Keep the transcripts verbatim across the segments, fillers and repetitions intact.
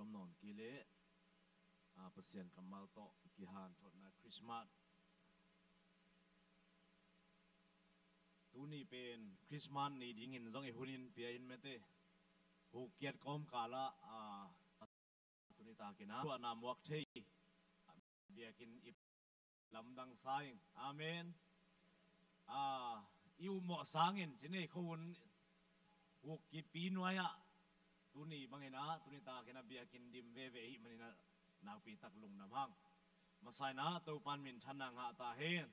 om nawn kei leh, a, Pasian kammal tawh kihanthawnna Christmas. Tuni pen Christmas ni dingin zong i hun in pia in mete. Hukkiat kawmkal ah, a, tuni takin a, tuahna muak thei, a, biakinn i lamdang sa ing. Amen. A, i upmawh sangin ci nei kho un, hukkipi nuai ah tuni bangin a, tuni takin a biakinn dim veve i hih manin a, nakpi tak lungdam hang. Masa in a, Topan minthanna ngah ta hen.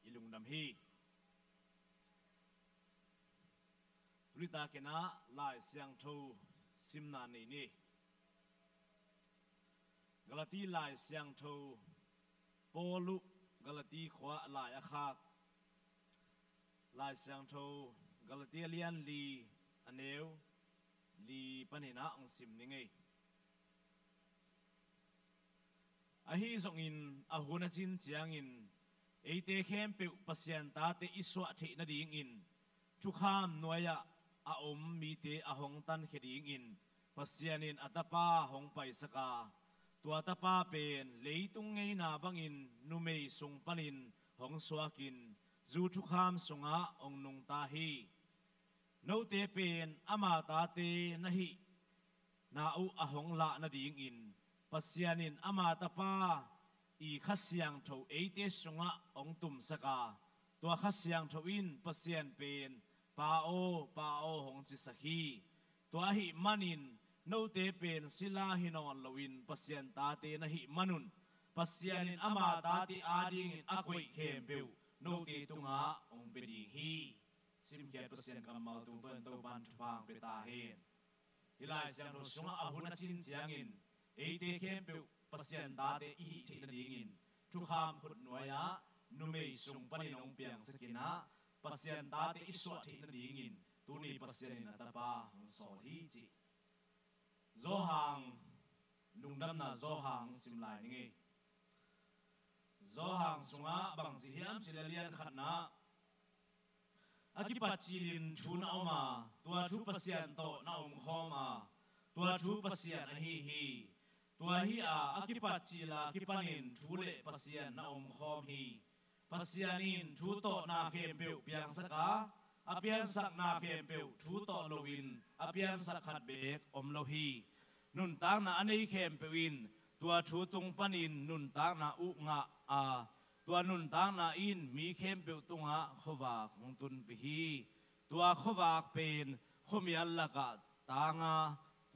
I lungdam hi. Tuni takin a Lai Siangtho simna nei ni. Galati Lai Siangtho, Paul uh Galati khua lai a khak Lai Siangtho, Galati a lian li, a neu li panin a hong sim ni ngei. Ahi zongin a hun a cin ciangin eite khempeuh Pasian tate i suah theih nadingin thukham nuai-ah a om mite a hong tankhia dingin Pasian in a Tapa hong paisak a, tua Tapa pen leitung ngeina bangin numei sung panin hong suakin zu thukham sungah hong nungta hi. Note pen ama tate na hih na uh a hong lah nadingin Pasian in ama Tapa i Kha Siangtho eite sungah hong tumsak a, tua Kha Siangtho in Pasian pen Pa aw, Pa aw hong cisak hi. Tua ahih manin note pen sila hi nawn loin Pasian tate na hih manun Pasian in ama tate adingin a koih khempeuh note tungah hong pia ding hi. Simkhiat Pasian kammal tungtawn Topan thupha hong pia ta hen. Hih Lai Siangtho sungah a hun a cin ciangin eite khempeuh Pasian tate i hih theih nadingin thukham khut nuai-ah numei sung panin hong piangsakin ah Pasian tate i suah theih nadingin tuni Pasian in a Tapa hong sawl hi ci. Johan, lungdamna Johan sim lai ni ngei. Johan sungah bangci hiam cih leh lian khatna a kipat cilin thu na om a, tua thu Pasian tawh na omkhawm a, tua thu Pasian ahi hi. Tua hi a, a kipat cila kipanin thu le Pasian na omkhawm hi. Pasian in thu tawh na khempeuh piangsak a, a piansakna khempeuh thu tawh loin a piansak khat beek om lo hi. Nuntakna a nei khempeuh in tua thu tung panin nuntakna uh ngah a, tua nuntakna in mi khempeuh tungah khuavak hong tunpih hi. Tua khuavak pen khuamial lakah tang a,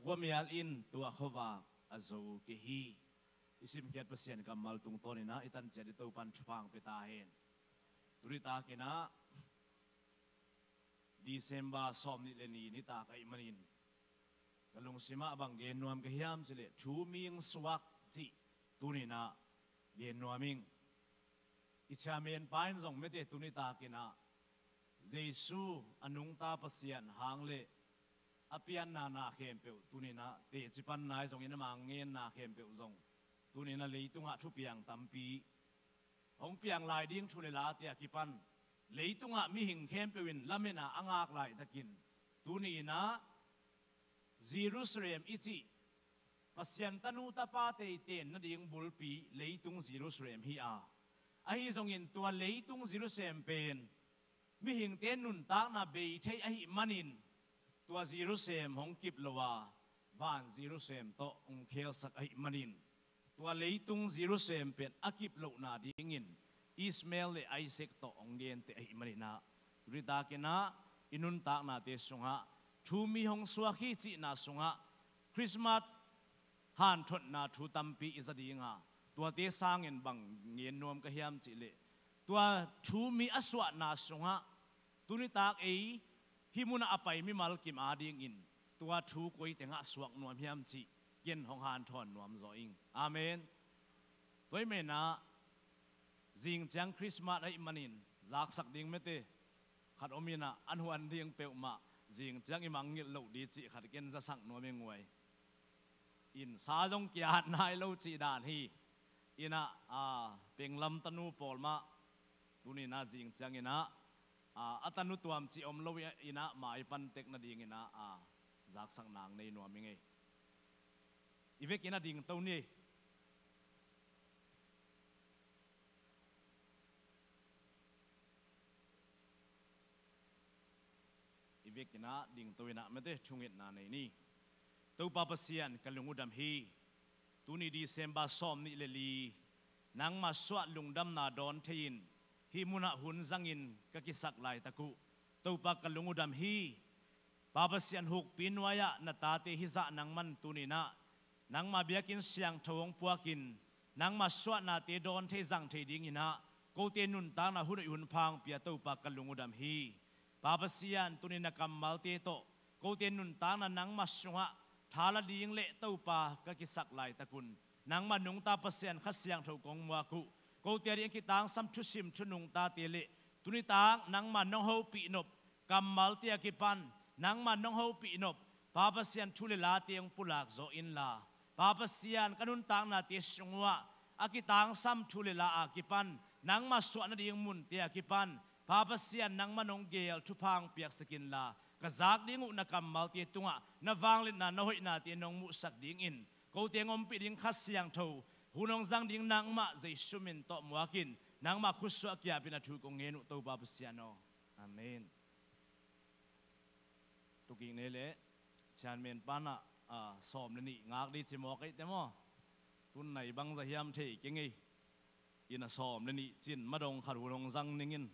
khuamial in tua khuavak a zo kei hi. I simkhiat Pasian kammal tungtawn in ah i tan ciat i Topan thupha hong pia ta hen. Tuni takin ah December sawm nih le nih nitak ahih manin ka lungsim ah bang gen nuam ka hiam cih leh thu mi hong suak cih tuni in ah gen nuam ing. I chairman pa in zong mete tuni takin ah Jesu a nungta Pasian hang le a pianna na khempeuh tuni in ah teci panna ahi zongin ama ngenna khempeuh zong tuni in ah leitungah thupiang tampi hong piang lai ding thu le late a kipan leitungah mihing khempeuh in lametna a ngak laitakin tuni in ah Jerusalem i cih Pasian tanu tapa teiten nading bulpi leitung Jerusalem hi a, ahi zongin tua leitung Jerusalem pen mihingte nuntakna bei thei ahih manin tua Jerusalem hong kip lo a, van Jerusalem tawh hong khelsak ahih manin tua leitung Jerusalem pen a kip lohna dingin Ishmael le Isaac tawh hong gente ahih manin ah tuni takin ah i nuntaknate sungah thu mi hong suak hi cihna sungah Christmas hanthotna thu tampi i za ding a, tuate sangin bang ngen nuam ka hiam cih leh tua thu mi a suahna sungah tuni tak ei hih munah a pai mimal kim adingin tua thu koi tengah suak nuam hiam cih ken hong hanthawn nuam zaw ing. Amen. Tua ahih manin ah zing ciang Christmas ahih manin zaksak ding mete khat om in ah a nuan ding peuhmah zing ciang i mangngilh loh ding cih khat ken zasak nuam ing uai. In sa zong kia-at nai lo cih dan hi. In ah, a, penglam tanu pawl mah tuni in ah zing ciangin ah A, a tanu tuam cih om lo inah mai pan tek nadinginah, a, zaksak nang nei nuam i ngei. I vekin a dingto ni. I vekinah dingto inah mete thungetna nei ni. Topa Pasian, ka lung uh dam hi. Tuni December sawm nih le li, nangma suah lungdamna dawn thei-in hih munah hun zangin ka kisak laitak uh, Topa, ka lung uh dam hi. Pa Pasian, hukpi nuai-ah na tate hizah nangman tuninah nangma biakinn siangtho hong puakin nangma suahnate dawn thei zang thei dinginah kote nuntakna hun hoih hun pha hong pia Topa, ka lung uh dam hi. Pa Pasian, tuni na kammalte tawh kote nuntakna nangma sungah thala ding le Topa ka kisak laitak un, nangma nungta Pasian Kha Siangtho kong muak uh. Kote a ding a kitangsam thusim thu nungtate le tunitak nangma nong hopih nop kammalte a kipan nangma nong hopih nop Pa Pasian thu le late hong pulak zaw inla, Pa Pasian, ka nuntaknate sung uhah a kitangsam thu le la a kipan nangma suah nading munte a kipan Pa Pasian, nangma nong geel thupha hong piaksak inla, ka zak ding uh na kammalte tungah na vangliatna, na hoihnate nong muhsak dingin kote hong ompih ding Kha Siangtho, hun hong zang ding nangmah Jesu min tawh muakin nangmah khutsuah kiapin a thu kong ngen uh Topa Pasian aw. Amen. Tukik nei le chairman panah, a, sawm le nih ngak dih ci mawk ei te maw? Tun nai bangza hiam thei kei ngei. Ina sawm le nih cin madong khat hun hong zang ningin,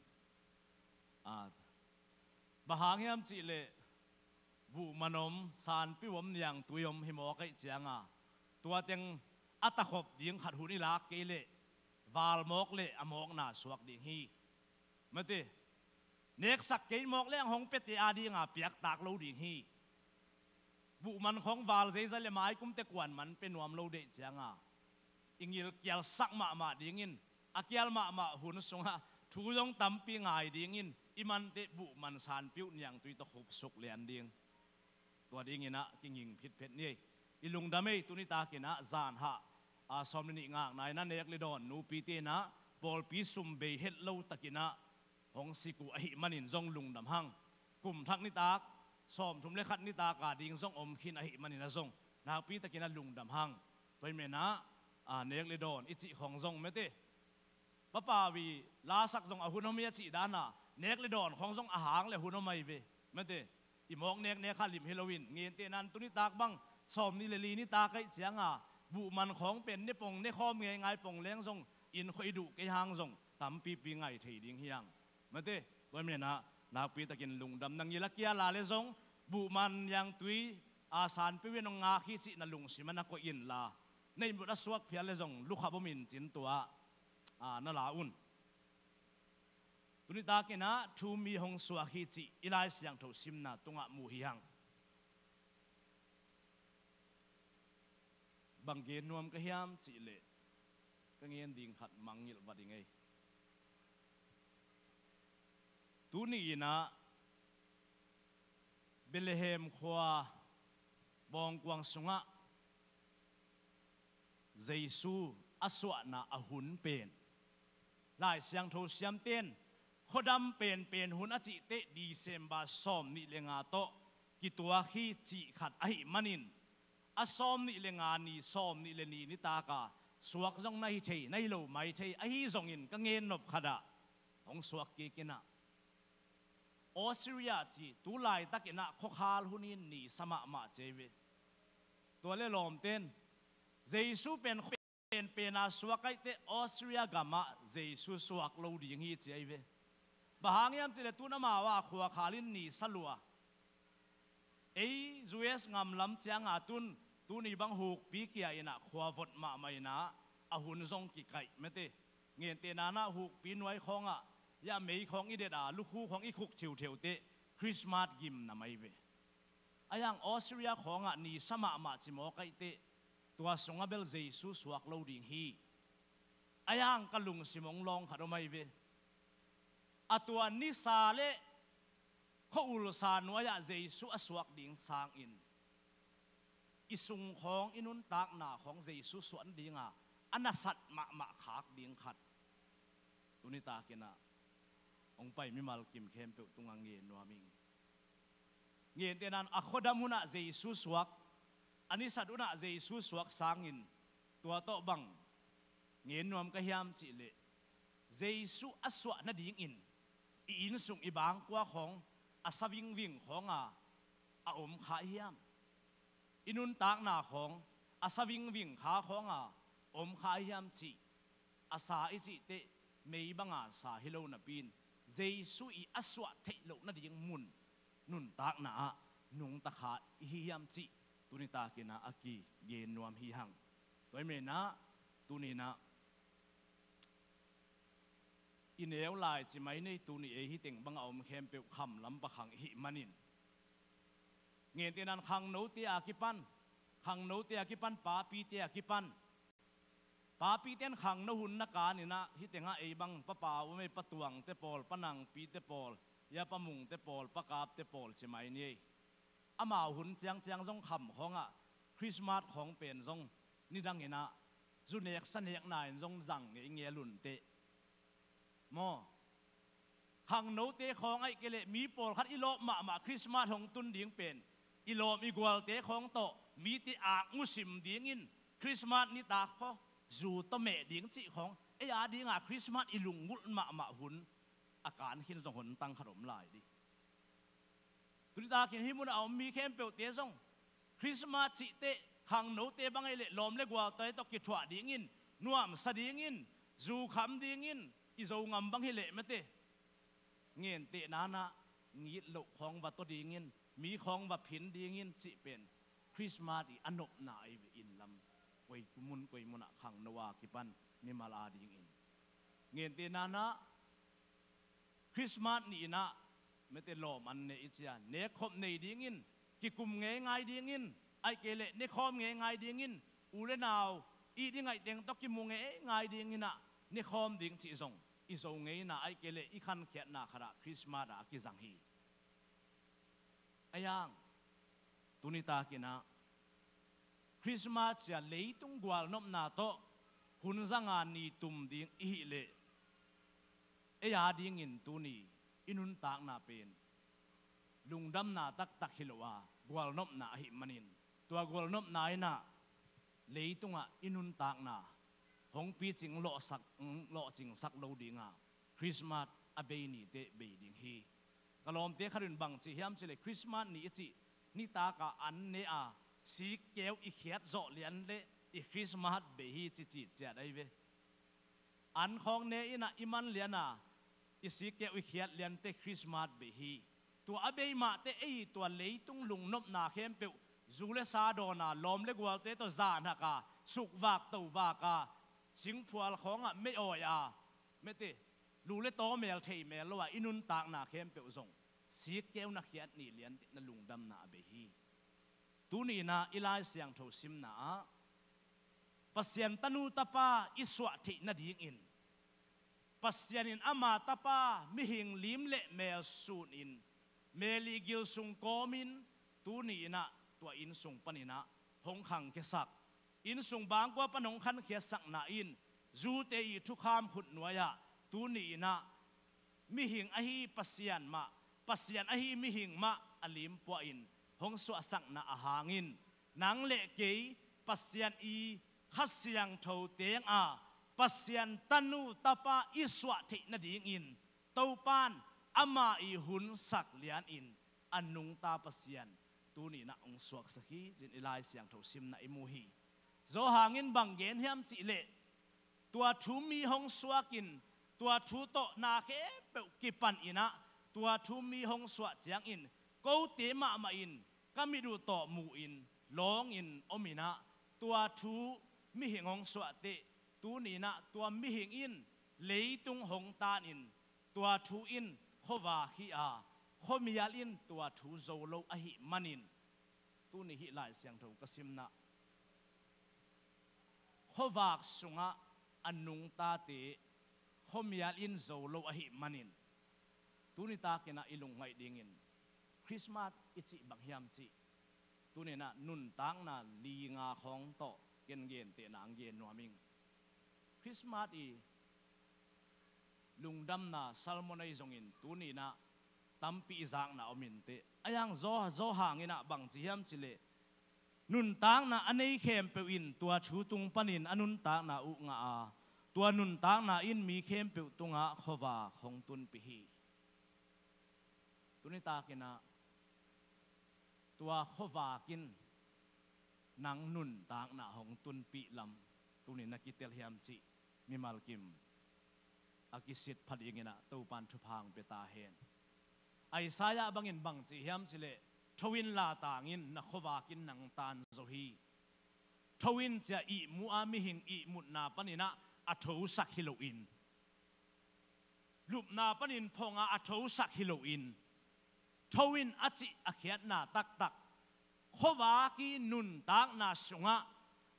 a, bang hang hiam cihleh buhman om, sanpiu om, niangtui om hi mawk ei cianga tua teng a takhop ding khat hun i lak kei leh val mawk leh a mawkna suak ding hi. Mate, neksak kei mawk leng hong piate a dinga piaktak lo ding hi. Buhman khawng val zeizai le maikumte kuan man pe nuam lo deih cianga i ngilkialsak mahmah dingin a kial mahmah hun sungah thu zong tampi ngai dingin i mante buhman sanpiu niangtui tawh khupsuk lian ding. Tua dinginah kinging phitphet ni ei. I lungdam ei, tunitakinah zanhah, a, sawm le nih ngakna inah nek le dawn nupite inah pawlpi sum bei het lo takinah hong sik uh ahih manin zong lungdam hang. Kum thak nitak, sawmthum le khat nitak a ding zong om khin ahih manin a zong nakpi takinah lungdam hang. Tua hi menah, a, nek le dawn i cih khawng zong mete Papa wi lasak zong a hun om hi a cih dana nek le dawn khawng zong a hang le hun om ahi ve. Mate, i mawk neknek kha lim hi loin ngente nan tunitak bang sawm nih le li nitak aih cianga buhman khawng pen ne pong ne khawm ngeingai pong leng zong inn khuah i duh kei hang zong tampipi ngai thei ding hiang. Mate, tua menah nakpi takin lungdam na ngil a kiala le zong buhman niangtui a sanpiu in hong ngak hi cih na lungsim a na koih inla na inbut a suak phial le zong lukhap om in cin tua, a, na la un. Tunitakinah thu mi hong suak hi cih i Lai Siangtho simna tungah mu hi hang. Bang gen nuam ka hiam cihleh ka ngen ding khat mangngilh va ding ei. Tuni inah Bethlehem khua bawngkuang sungah Jesu a suahna a hun pen Lai Siangtho siamten khuadam penpen hun a cihteh December sawm nih le nga tawh kituak hi cih khat ahih manin a sawm nih le nga ni, sawm nih le ni nitaka suak zong na hi thei, na hi lo mai thei ahi zongin ka ngen nop khatah hong suak kikinah Australia ci tu laitakinah khuakhal hunin ni sa mahmah ci ahi ve. Tua le lawmten Jesu pen khuapenpena suak aih teh Australia gamah Jesu suak lo ding hi ci ahi ve. Bang hang hiam cihleh tun amau a khuakhal in ni sa lua. Ei U S ngam lam cianga tun tuni bang hukpi kia inah khua vot mahmah inah a hun zong kikaih mete. Ngente nanah hukpi nuai khawngah ya mei khawng i det a lukhu khawng i khuk thiutheu teh Christmas gimna mai ve. A yang Australia khawngah ni sa mahmah ci mawk aih teh tua sungah bel Jesu suak lo ding hi. A yang ka lungsim hong lawng khat om ahi ve. A tua nisa le khuaulsa nuai-ah Jesu a suak ding sangin i sung khawng i nuntakna khawng Jesu suah nadinga a nasat mahmah khak ding khat. Tunitakinah hong pai mimal kim khempeuh tungah ngen nuam ing. Ngentehna in a khuadam hunah Jesu suak, a nisat hunah Jesu suak sangin tua tawh bang ngen nuam ka hiam cihleh, Jesu a suah nadingin i innsung i bangkua khawng a sa vingving khawnga a om kha hiam? I nuntakna khawng a sa vingving kha khawnga om kha hiam cih, a sa i cih teh mei banga sa hi lo napi-in, Jesu i a suah theih loh nading mun nuntakna ah nungta kha i hi hiam cih tuni takin ah a kigen nuam hi hang. Tua ahih manin ah tuni-in ah i neu lai ci mai ni, tuni ei hi teng banga om khempeuh kham lam pakhang i hih manin, ngentehna in khangnote a kipan, khangnote a kipan, papite a kipan, papite in khangno hun na kan in ah, hi tengah ei bang Pa Pau om ei, Pa Tuangte pawl, Pa Nangpite pawl, ya Pa Mungte pawl, Pa Kapte pawl ci mai ni ei. Amau hun ciangciang zong kham khawngah Christmas khawng pen zong nidang in ah zu nek sa nekna in zong zang ngeinge lun teh maw? Khangnote khawng ahih kei leh mi pawlkhat i lawp mahmah Christmas hong tun ding pen i lawm i gualte khawng tawh mite ak musim dingin Christmas nitak khaw zu tawh meh ding cih khawng, ei a dinga Christmas i lunggulh mahmah hun a kan khin zong hon tang khat om lai dih. Tuni takin hih munah a om mi khempeuhte zong Christmas cih teh khangnote bang ahih leh lawm le gualte tawh kithuah dingin, nuamsa dingin, zu kham dingin, i Zo ngam bang hi leh mate, ngentehna in ah ngitloh khawng va taw dingin, mi khawng va phin dingin cih pen Christmas i a nopna ahi ve. Inn lam koi mun koi munah khangno a kipan mimal a dingin, ngentehna in ah Christmas ni in ah mete lawm an ne i ci a, nekkhop nei dingin, kikum ngeingai dingin, ahih kei leh nekhawm ngeingai dingin, u le nau i ding ngaih teng tawh kimu ngeingai dingin ah nekhawm ding cih zong i Zo ngeina ahih kei leh i khankhiatna khatah Christmas ah a kizang hi. Ahi hang tuni takin ah Christmas ci a leitung gualnopna tawh hun zanga ni tum ding i hih leh, ei a dingin tuni i nuntakna pen lungdamna taktak hi lo a, gualnopna ahih manin, tua gualnopna in ah leitungah i nuntakna hong picing lawhsak, lawhcingsak lo dinga Christmas a bei nite bei ding hi. Ka lawmte khat in bang ci hiam cih leh, Christmas ni i cih nitak a an ne a sikkeu i khiat zawh lian leh i Christmas bei hi ci citciat ahi ve. An khawng ne in ah i man lian a i sikkeu i khiat lian teh Christmas bei hi. Tua a bei mah teh ei tua leitung lungnopna khempeuh zu le sa dawn a, lawm le gualte tawh zahnak a, sukvak tovak a, singphual khawngah mei awi a, mete lu le taw mel thei mel lo a i nuntakna khempeuh zong sikkeu na khiat ni lian teh na lungdamna a bei hi. Tuni in ah i Lai Siangtho simna ah Pasian tanu tapa i suah theih nadingin Pasian in ama tapa mihing lim le mel sunin, mel i gil sung kawmin, tuni in ah tua innsung panin ah hong khangkhiasak, innsung bangkua pan hong khankhiasakna in zute i thukham khutnuai ah tuni in ah mihing ahi Pasian mah, Pasian ahi mihing mah a limpuahin hong suahsakna a hangin, nang le kei Pasian i Kha Siangtho teng a Pasian tanu tapa i suah theih nadingin Topan ama i hun sak lianin a nungta Pasian tuni in ah hong suaksak hi, ci-in i Lai Siangtho simna i mu hi. Johan in bang gen hiam cih leh, tua thu mi hong suakin, tua thu tawh na khempeuh kipan in ah, tua thu mi hong suah ciangin, kote mahmah in ka mit uh tawh mu-in, lawngin om in ah, tua thu mihing hong suah teh, tuni in ah tua mihing in leitung hong tanin, tua thu in khuavak hi a, khuamial in tua thu zo lo ahih manin, tuni hih Lai Siangtho ka simna, khuavak sungah a nungtate khuamial in zo lo ahih manin, tuni takin ah i lungngaih dingin Christmas i cih bang hiam cih, tuni in ah nuntakna li nga khawng tawh ken gentehna hong gen nuam ing. Christmas i lungdamna sermon ahi zongin tuni-in ah tampi i zakna om inteh. Ahi hang Zo-, Johan in ah bang ci hiam cih leh, nuntakna a nei khempeuh in tua thu tung panin a nuntakna uh ngah a, tua nuntakna in mi khempeuh tungah khuavak hong tunpih hi. Tuni takin ah tua khuavak in nang nuntakna hong tunpih lam tuni-in na kitel hiam cih mimal kim a kisit pha dingin ah Topa'n thupha hong pia ta hen. Isaiah bangin bang ci hiam cih leh, "Tho in, la tang in, na khuavak in nang tan zo hi." Tho in ci-a ihmu-a mihing ihmutna panin ah a thosak hi loin, lupna panin phong a a thosak hi loin, tho in a cih a khiatna taktak, khuavak i nuntakna sungah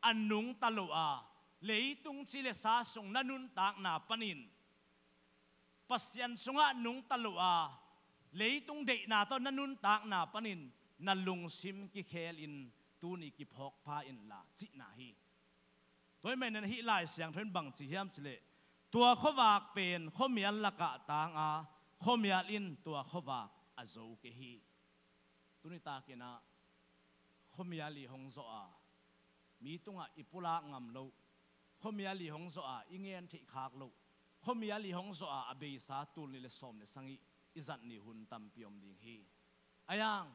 a nungta lo a, leitung ci le sa sung na nuntakna panin, Pasian sungah nungta lo a, leitung deihna tawh na nuntakna panin na lungsim kikhelin tuni kiphawk pha inla cihna hi. Tua ahih manin hih Lai Siangtho in bang ci hiam cih leh, tua khuavak pen khuamial lakah tang a, khuamial in tua khuavak a zo kei hi. Tuni takin ah khuamial i hong zawh a, mi tungah i pulak ngam loh, khuamial i hong zawh a, i ngen theih khak loh, khuamial i hong zawh a, a beisa tul nih le sawm le sagih i zat ni hun tampi om ding hi. Ahi hang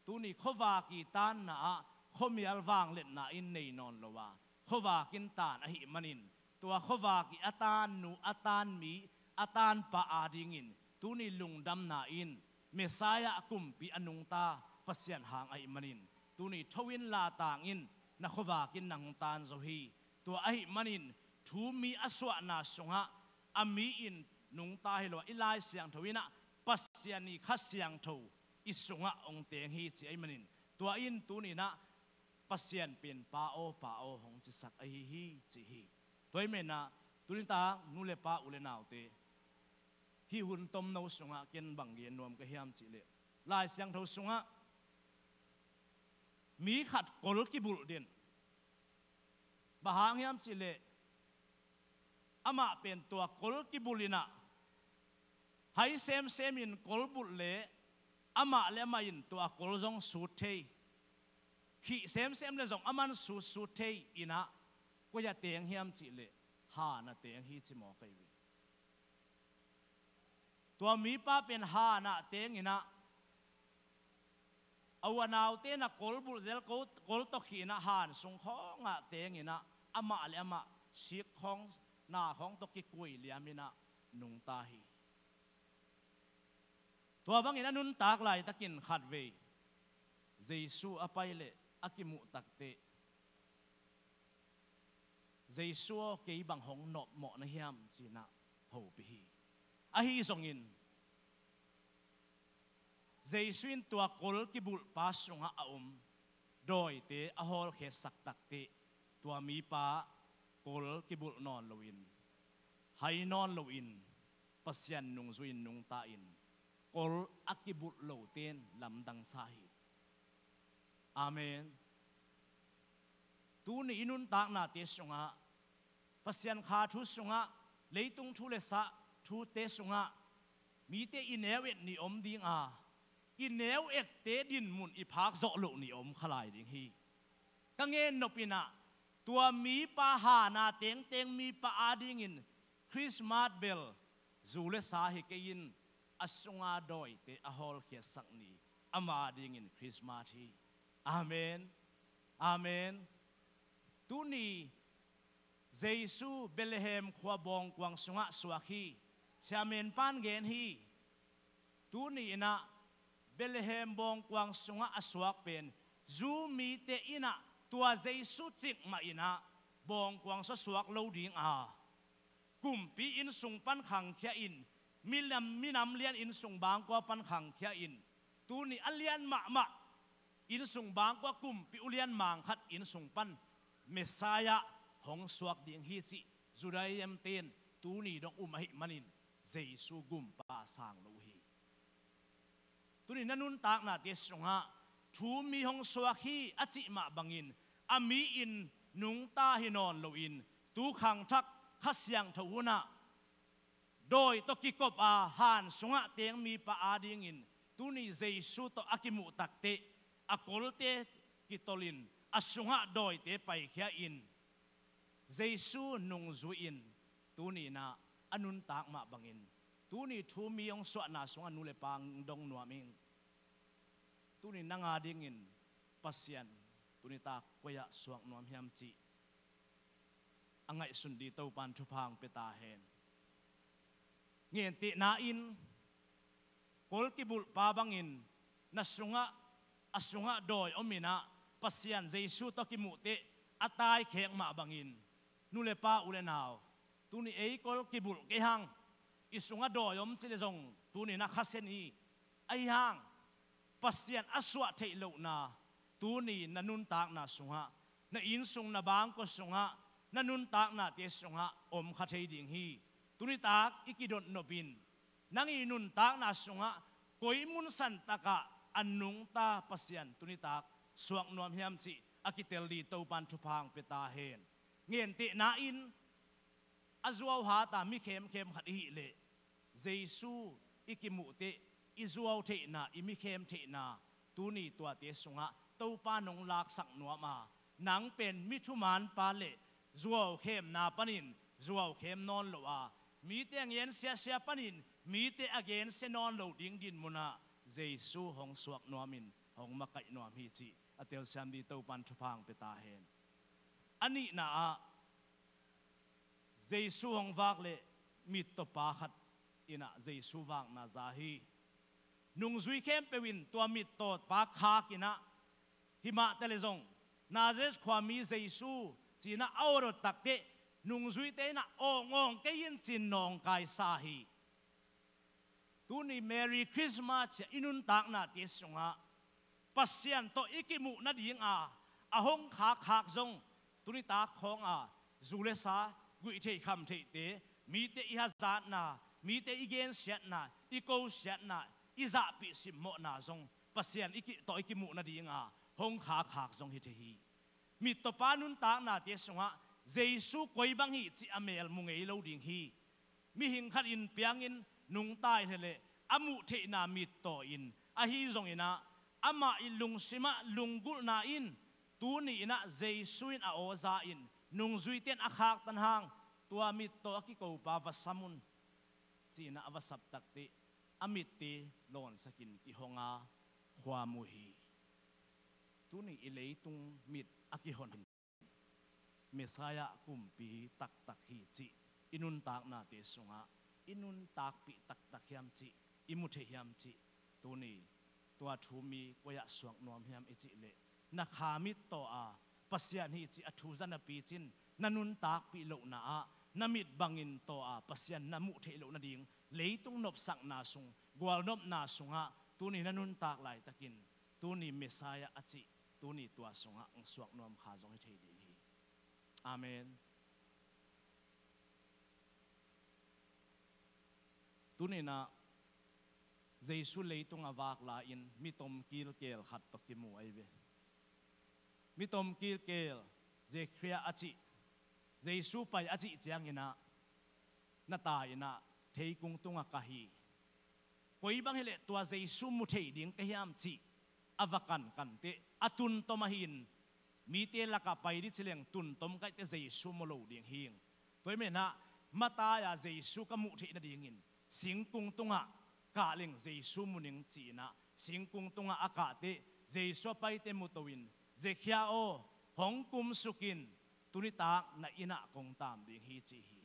tuni khuavak i tanna ah khuamial vangliatna in nei nawn lo a, khuavak in tan ahih manin, tua khuavak i a tan nu, a tan mi, a tan pa adingin tuni lungdamna in Messiah kumpi a nungta Pasian hang ahih manin, tuni, "Tho in, la tang in, na khuavak in nang tan zo hi." Tua ahih manin thu mi a suahna sungah a mi in nungta hi lo a, i Lai Siangtho in ah Pasian i Kha Siangtho i sungah hong teng hi ci ahih manin, tua in tuni-in ah Pasian pen Pa aw, Pa aw hong cisak ahi hi ci hi. Tua ahih manin ah tuni tak nu le pa, u le naute, hih hun tomno sungah ken bang gen nuam ka hiam cih leh, Lai Siangtho sungah mi khat kol kibulh den. Bang hang hiam cih leh, amah pen tua kol kibulh in ah, hai semsem in kol bulh leh amah le amah in tua kol zong sut thei, khih semsem le zong aman sut sut thei in ah, koi ah teng hiam cih leh, han ah teng hi ci mawk ahi ve. Tua mipa pen han ah teng in ah, a u a naute na kol bulh zel, kol, kol tawh khih in ah han sung khawngah teng in ah, amah le amah sik khawng, na khawng tawh kikui liam in ah nungta hi. Tua bangin a nuntak laitakin khatvei Jesu a pai leh a kimuh takteh, "Jesu aw, kei bang hong nopmawh na hiam?" ci-in ah hopih hi. Ahi zongin Jesu in tua kol kibulhpa sungah a om dawite a hawlkhiatsak takteh, tua mipa kol kibulh nawn loin, hai nawn loin, Pasian nungzui-in nungta in, kol a kibulh lote in lamdang sa hi. Amen. Tuni i nuntaknate sungah, Pasian kha thu sungah, leitung thu le sa thute sungah, mite i neu et ni om ding a, i neu ette dinmun i phak zawh loh ni om kha lai ding hi. Ka ngen nop in ah, tua mipa, han ah tengteng mipa adingin Christmas bel zu le sa hi kei in, a sunga dawite a hawlkhiatsak ni, ama adingin Christmas hi. Amen. Amen. Tuni Jesu Bethlehem khua bawngkuang sungah suak hi. Siamen pan gen hi. Tuni in ah Bethlehem bawngkuang sungah a suak pen, Jew mite in ah tua Jesu cikmah in ah bawngkuang sungah suak lo ding a, kumpi inn sung pan khangkhia in, minam, minam lian inn sung bangkua pan khangkhia in, tuni a lian mahmah inn sung bangkua kumpi ulian mang khat inn sung pan Messiah hong suak ding hi cih Judaism ten tuni dong um ahih manin Jesu gumpa sang lo uh hi. Tuni na nuntaknate sungah thu mi hong suak hi a cih mah bangin a mi in nungta hi nawn loin, tu khangthak Kha Siangtho hun ah dawi tawh kikop a han sungah teng mipa adingin tuni Jesu tawh a kimuh takteh a kolte kitolin a sungah dawite paikhia in Jesu nungzui in tuni inah a nuntak mah bangin tuni thu mi hong suahna sungah nu le pa hong dong nuam ing. Tuni nang adingin Pasian tuni tak koi-ah suak nuam hiam cih a ngaihsun ding Topan thupha hong pia ta hen. Gentehna in kol kibulhpa bangin na sungah a sungah dawi om inah Pasian Jesu tawh kimuhteh a taikhek mah bangin nu le pa u le nau tuni ei kol kibulh kei hang i sungah dawi om ci le zong tuni na khasia ni. Ahi hang Pasian a suah theih lohna tuni na nuntakna sungah na innsung na bangkua sungah na nuntaknate sungah om kha thei ding hi. Tuni tak i kidotnop in nang i nuntakna sungah koi mun santakah a nungta Pasian tuni tak suak nuam hiam cih a kitel ding Topan thupha hong pia ta hen. Gentehna in a zuau hata mi khemkhem khat i hih leh Jesu i kimuhteh i zuau theihna i mi khem theihna tuni tuate sungah Topa nong laksak nuam a nang pen mi thumanpa le zuau khemna panin zuau khem nawn lo a mite a gensiasia panin mite a gensia nawn lo ding dinmunah Jesu hong suak nuamin hong makaih nuam hi cih a telsiam ding Topan thupha hong pia ta hen. A nihna ah Jesu hong vak leh mittawpa khat inah Jesu vakna za hi. Nungzui khempeuh in tua mittawpa khak inah himah tale zong Nazareth khuami Jesu cinah a awdot takteh nungzuite inah awngawng kei in cin nawngkaisa hi. Tuni Merry Christmas cia i nuntaknate sungah Pasian tawh i kimuh nadinga a hong khakkhak zong tuni tak khawnga zu le sa guih theih kham theihte mite i hazatna mite i gensiatna i kosiatna i zahpih simmawhna zong Pasian i ki, tawh i kimuh nadinga hong khakkhak zong hi thei hi. Mittawpa nuntaknate sungah Jesu koi bang hi cih a mel mu ngei lo ding hi. Mihing khat in piangin nungta i hia leh a muh theihna mittaw in ahi zonginah amah i lungsimah lunggulhna in tuni inah Jesu in a awza in nungzuite in a khaktan hang tua mittaw a kikopa va sam un. Cinah a va sap takteh a mitte lawnsakin kihonga khuam uh hi. Tuni i leitung mit a kihon Messiah kumpi taktak hi cih i nuntaknate sungah i nuntakpih taktak hiam cih i mu thei hiam cih tuni tua thu mi koi-ah suak nuam hiam i cih leh na kha mittaw a Pasian hi cih a thu za napi cin na nuntakpih lohna ah na mit bangin taw a Pasian na muh theih loh nading leitung nopsakna sung gualnopna sungah tuni na nuntak laitakin tuni Messiah a cih tuni tua sungah ang suak nuam kha zong hi thei ding hi. Amen. Tuninah Jesu leitung a vak lai-in mitom kilkel khat tawh kimu ahi ve. Mitom kilkel Zekhria a cih Jesu pai a cih cianginah na ta inah theikung tungah ka hi. Koi bang hileh tua Jesu mu thei ding ka hiam cih a va kankan teh a tuntom ahi in mite lakah pai dih cileng tuntom kaihte Jesu mu lo ding hing. Tua hi menah Matthai-a Jesu ka muh theih nadingin singkung tungah kah leng Jesu mu ning ci-inah singkung tungah a kah teh Jesu a paite muto in Zekhria aw hong kumsukin tunitak na innah kong taam ding hi ci hi.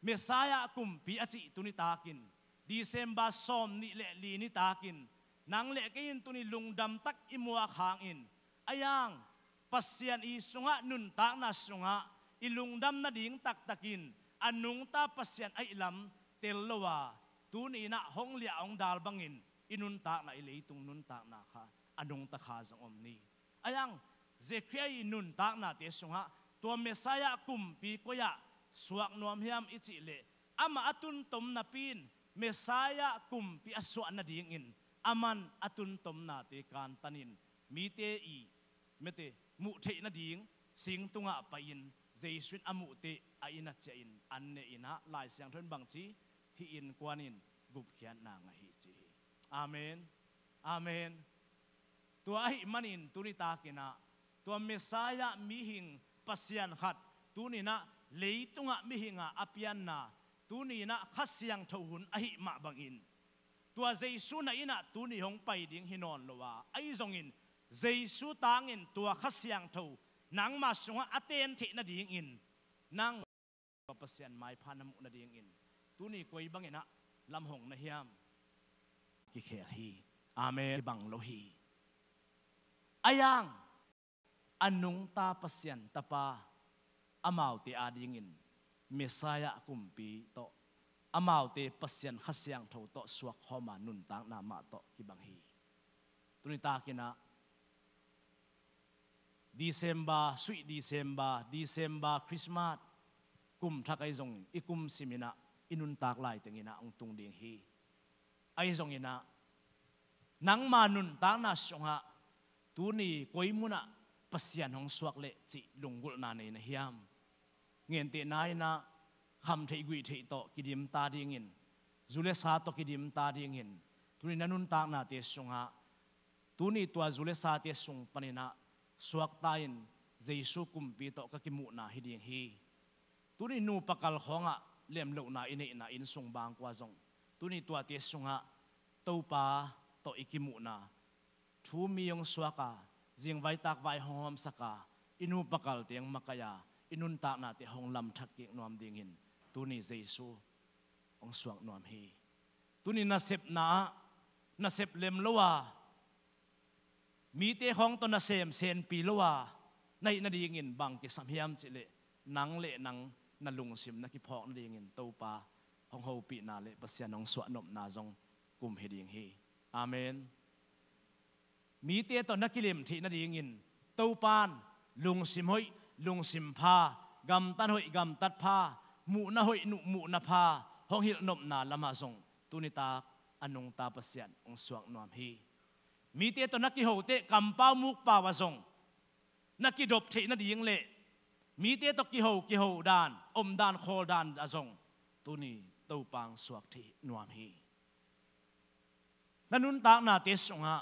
Messiah kumpi a cih tunitakin December sawm nih le li nitakin nang le kei in tuni lungdam tak i muak hangin a yang Pasian i sungah nuntakna sungah i lungdam nading taktakin a nungta Pasian a ihlam tel lo a tuni inah hong liah hong dal bangin i nuntakna i leitung nuntakna kha a nungta kha zong om ni. A yang Zekhria i nuntaknate sungah tua Messiah kumpi koi-ah suak nuam hiam i cih leh amah a tuntom napi in Messiah kumpi a suah nadingin aman a tuntomnate kantanin mite i mete muh theih nading sing tungah pai-in Jesu in a muhteh a innah ciahin an ne inah Lai Siangtho in bangci hih innkuan in gupkhiatna ngah hi ci hi. Amen. Amen. Tua ahih manin tuni takin ah tua Messiah mihing Pasian khat tuni in ah leitungah mihing a a pianna tuni in ah Kha Siangtho hun ahih mah bangin tua Jesu na in ah tuni hong pai ding hi nawn lo a, ahi zongin Jesu tangin tua Kha Siangtho nangma sungah a ten theih nadingin nang Pasian maipha na muh nadingin tuni koi bangin ah lam hong na hiam? Kikhel hi. Amen. Kibang lo hi. A yang a nungta Pasian Tapa amaute adingin Messiah kumpi tawh amaute Pasian Kha Siangtho tawh suakkhawma nuntakna mah tawh kibang hi. Tuni takin ah December, suih December, December, Christmas, kum thak ahi zongin i kum simin ah i nuntak laitengin ah hong tung ding hi. Ahi zongin ah nangma nuntakna sungah tuni koi munah Pasian hong suak leh cih lunggulhna nei na hiam? Gentehna in ah kham theih guih theih tawh kidim ta dingin, zu le sa tawh kidim ta dingin, tuni na nuntaknate sungah tuni tua zu le sate sung panin ah suakta in Jesu kumpi tawh ka kimuhna hi ding hi. Tuni nupa kal khawngah lemlohna i neihna inn sung bangkua zong tuni tuate sungah Topa tawh i kimuhna thu mi hong suak a, zingvai takvai hong hawmsak a, i nupa kalte hong makaih a, i nuntaknate hong lamthak kik nuam dingin tuni Jesu hong suak nuam hi. Tuni nasepna ah nasep lem lo a, mite khawng tawh nasem senpi lo a na hih nadingin bang kisam hiam cih leh nang le nang na lungsim na kiphawk nadingin Topa hong hopihna le Pasian hong suahnopna zong kum hi ding hi. Amen. Mite tawh na kilem theih nadingin Topan lungsim hoih, lungsim pha, gamtat hoih, gamtat pha, muhna hoih, nu- muhna pha hong hilhnopna lamah zong tuni tak a nungta Pasian hong suak nuam hi. Mite tawh na kiho teh kampau mukpau ah zong na kidop theih nading le mite tawh kiho kiho dan, omdan khawldan ah zong tuni Topa hong suak theih nuam hi. Na nuntaknate sungah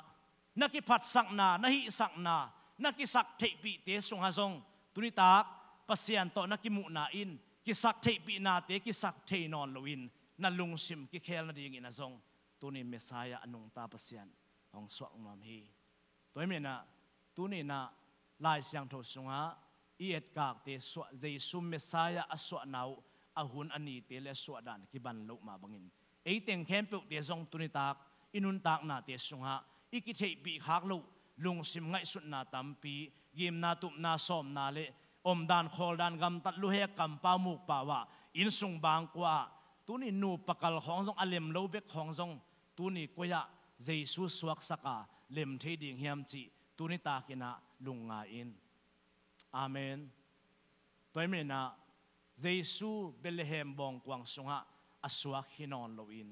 na kiphatsakna, na hihsakna, na kisak theihpihte sungah zong tuni tak Pasian tawh na kimuhna in kisak theihpihnate kisak thei nawn loin na lungsim kikhel nadingin ah zong tuni Messiah a nungta Pasian hong suak nuam hi. Tua hi menah tuni in ah Lai Siangtho sungah i etkakte suah, Jesu Messiah a suahna uh a hun a nite le a suahdan kiban loh mah bangin ei teng khempeuhte zong tuni tak i nuntaknate sungah i kitheihpih khak loh lungsim ngaihsutna tampi, gimna, tupna, sawmna le omdan khawldan, gamtat luhek, kampau mukpau ah, inn sung bangkua ah, tuni nupa kal khawng zong, a lem lo bek khawng zong tuni koi ah Jesu suaksak a lem thei ding hiam cih tuni takin ah lungngai in. Amen. Tua hi menah Jesu Bethlehem bawngkuang sungah a suak hi nawn loin,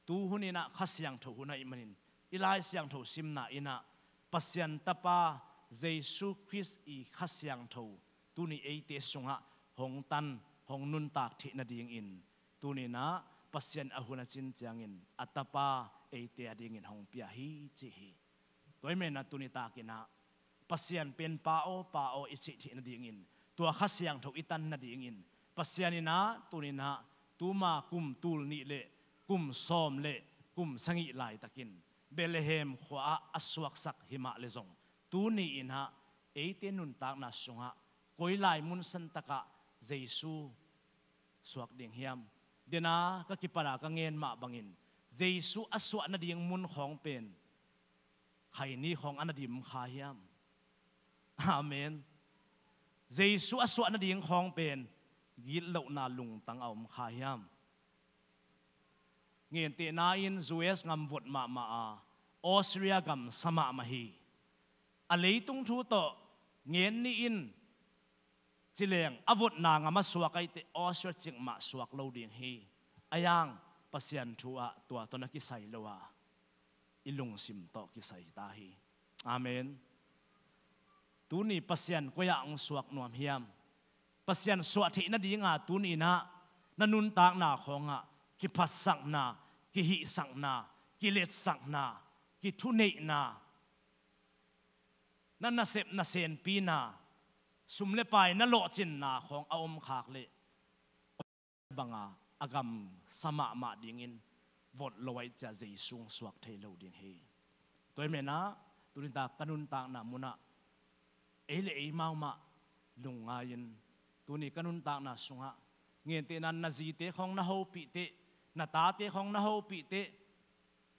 tu hun in ah Kha Siangtho hun ahih manin i Lai Siangtho simna in ah Pasian Tapa Jesu Khrist i Kha Siangtho tuni eite sungah hong tan, hong nuntak theih nadingin tuni in ah Pasian a hun a cin ciangin a Tapa eite adingin hong pia hi ci hi. Tua hi menah tuni takin ah Pasian pen Pa aw, Pa aw i cih theih nadingin, tua Kha Siangtho i tan nadingin Pasian in ah tuni in ah tuma kum tul nih le kum sawm le kum sagih laitakin Bethlehem khua ah a suaksak hi mah le zong, tuni in ah eite nuntakna sungah koi lai mun santakah Jesu suak ding hiam? Dena ka kipat a ka ngen mah bangin Jesu a suah nading mun khawng pen khaini khawng a na dim kha hiam? Amen. Jesu a suah nading khawng pen gitlohna lungtang a om kha hiam? Gentehna in U S gam vot mahmah a, Australia gam sa mahmah hi. A leitung thu tawh ngen ni in ci leng a votna gam a suak ahih teh Australia cikmah suak lo ding hi. A yang Pasian thu ah tua tawh na kisai lo a, i lungsim tawh kisai ta hi. Amen. Tuni Pasian koi ah hong suak nuam hiam? Pasian suah theih nadinga tuni in ah na nuntakna khawngah kiphatsakna, kihihsakna, kiletsakna, kithuneihna, na nasep na senpina, sum le pai na lawhcinna khawng a om khak leh banga a gamsa mahmah dingin vot lo ahih ciang Jesu hong suak thei lo ding hi. Tua ahih manin ah tuni tak ka nuntakna munah ei le ei maumah lungngai-in, tuni ka nuntakna sungah gentehna-in na zite khawng na hopih teh, na tate khawng na hopih teh,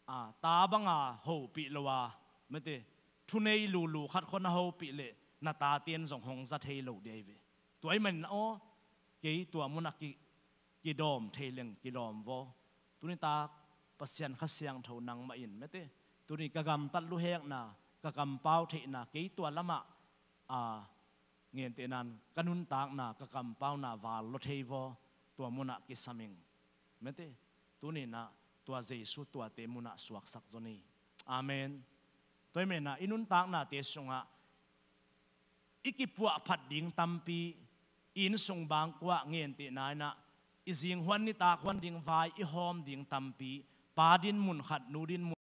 a, ta banga hopih lo a, mate, thunei lulu khat khawng na hopih leh na taten zong hong za thei lo ding hi ve. Tua ahih manin aw, kei tua munah ki, kidawm thei leng kidawm vaw. Tuni tak Pasian Kha Siangtho nangmah in, mate, tuni ka gamtat luhekna, ka kampau theihna, kei tua lamah, a, gentehna-in ka nuntakna, ka kampauna val lo thei vaw, tua munah kisam ing. Mate, tuni-in ah tua Jesu tuate munah suaksak zaw ni. Amen. Tua ahih manin ah i nuntaknate sungah i kipuahphat ding tampi, i inn sung bangkua gentehna-in ah i zinghuan nitak huan ding vai i hawm ding tampi, pa dinmun khat, nu dinmun